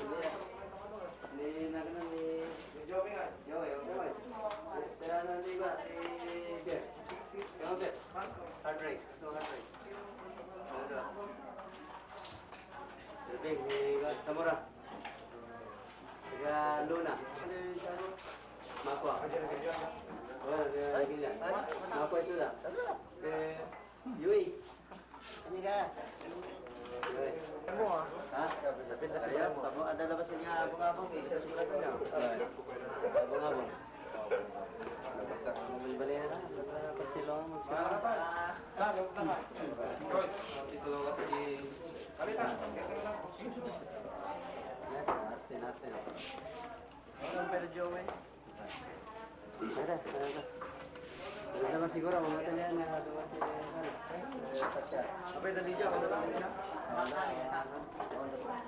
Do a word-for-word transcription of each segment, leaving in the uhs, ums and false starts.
Ni, ni, ano, ni Joey, Joey, Joey. Pero ano, di ba, si Jeff? Yung Jeff, hard rice. Gusto mo hard rice? Ano daw? Sabi, ni, Samora. Taga Luna. Makwa. Oh, taga Laguna. Makwa sila. Eh, Yui. Ano ka? Ano mo, ah? Ha? Napintas mo. Ayan, tamo, ada labas niya, abang-abang, eh, sa sulat niya. Abang-abang. Basta kung may bali na, pagsilong, magsilong. Ito lang ako di. Arte, arte. Ang pera, Joey. Tara, tara, tara. Wala naman siguro, mga talian na dumating na yun. Apay, dali dyan, wala lang dyan.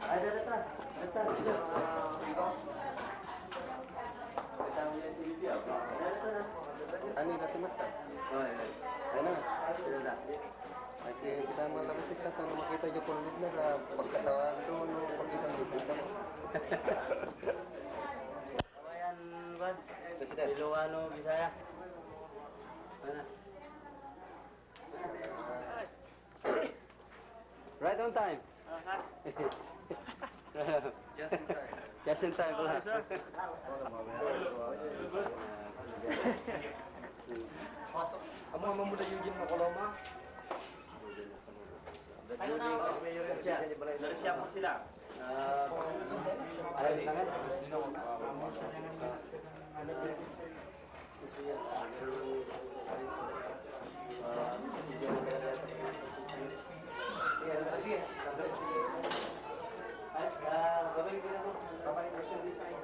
Ay, dali, tara. Tara, tara. Kasama niya si Bibi, ah. Dali, tara. Ani, dati mata? Oh, yeah. Ayun na. Ayun na. Ay, kaya kita malabas ita, tano makita yung kulid na, ah, pagkatawa doon, no, pagkita mo, kita mo. Kabayan, Juan. President. Ilocano, Bisaya. Ano? Right on time. Aha. Just in time. Just in time pala. Okay, sir. Amo, amo mo na Eugene Macoloma. Ano na? Dari siya po sila. Ah, ayun na nga. Ah, sige. Ay, ah, gawin ko na po. Kapag-impresyon dito ay.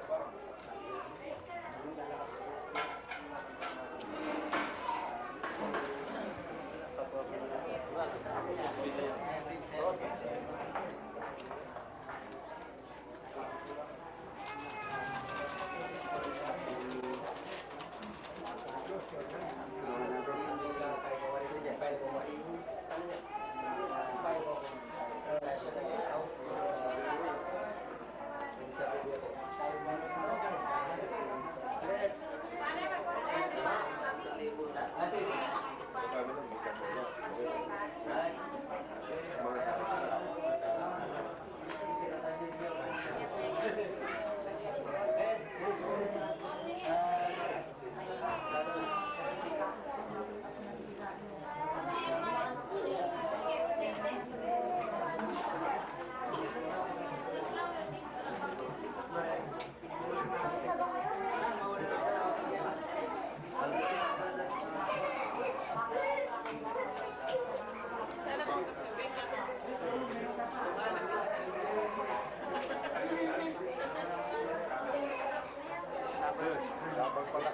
Labang pala.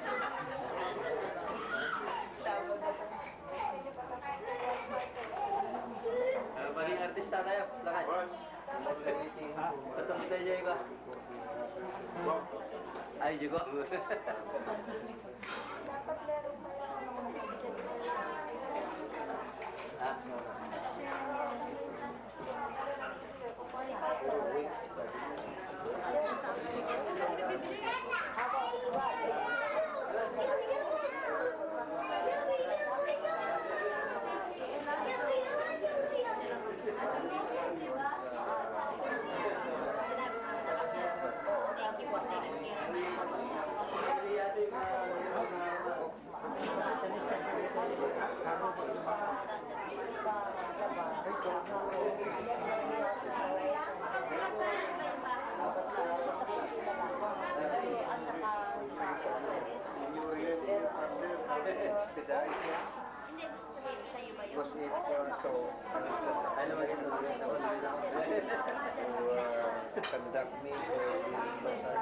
Ah, maging artista tayo, lakay. Boss. Ah, patungkol tayo, iba. Boss. Ay, di ko. Ah. Expedite. Hindi, gusto ko yun. Sa'yo ba yun? Mas ito, so, Ano ba yun? to, uh, conduct me for the massage.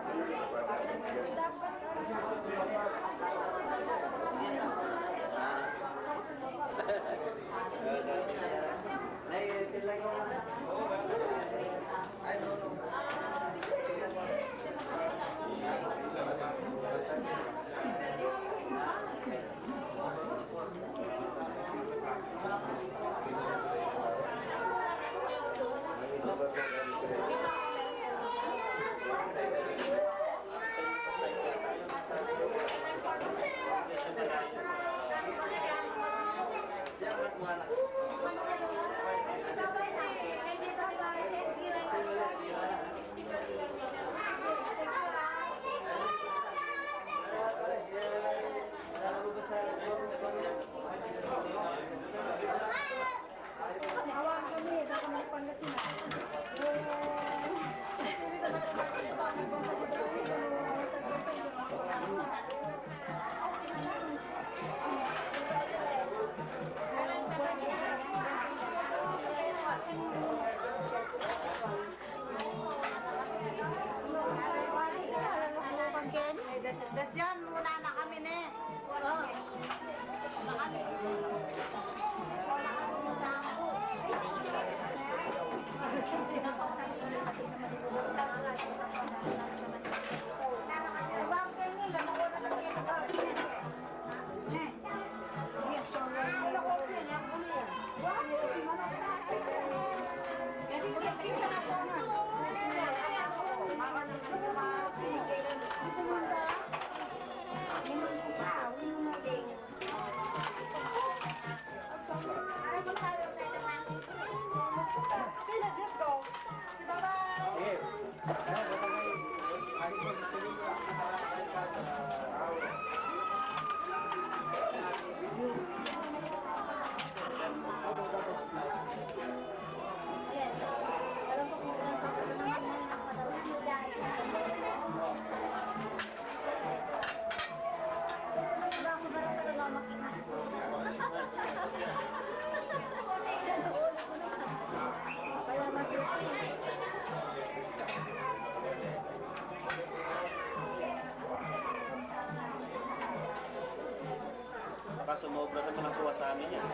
Baka sumobra naman ang kuha sa amin yan.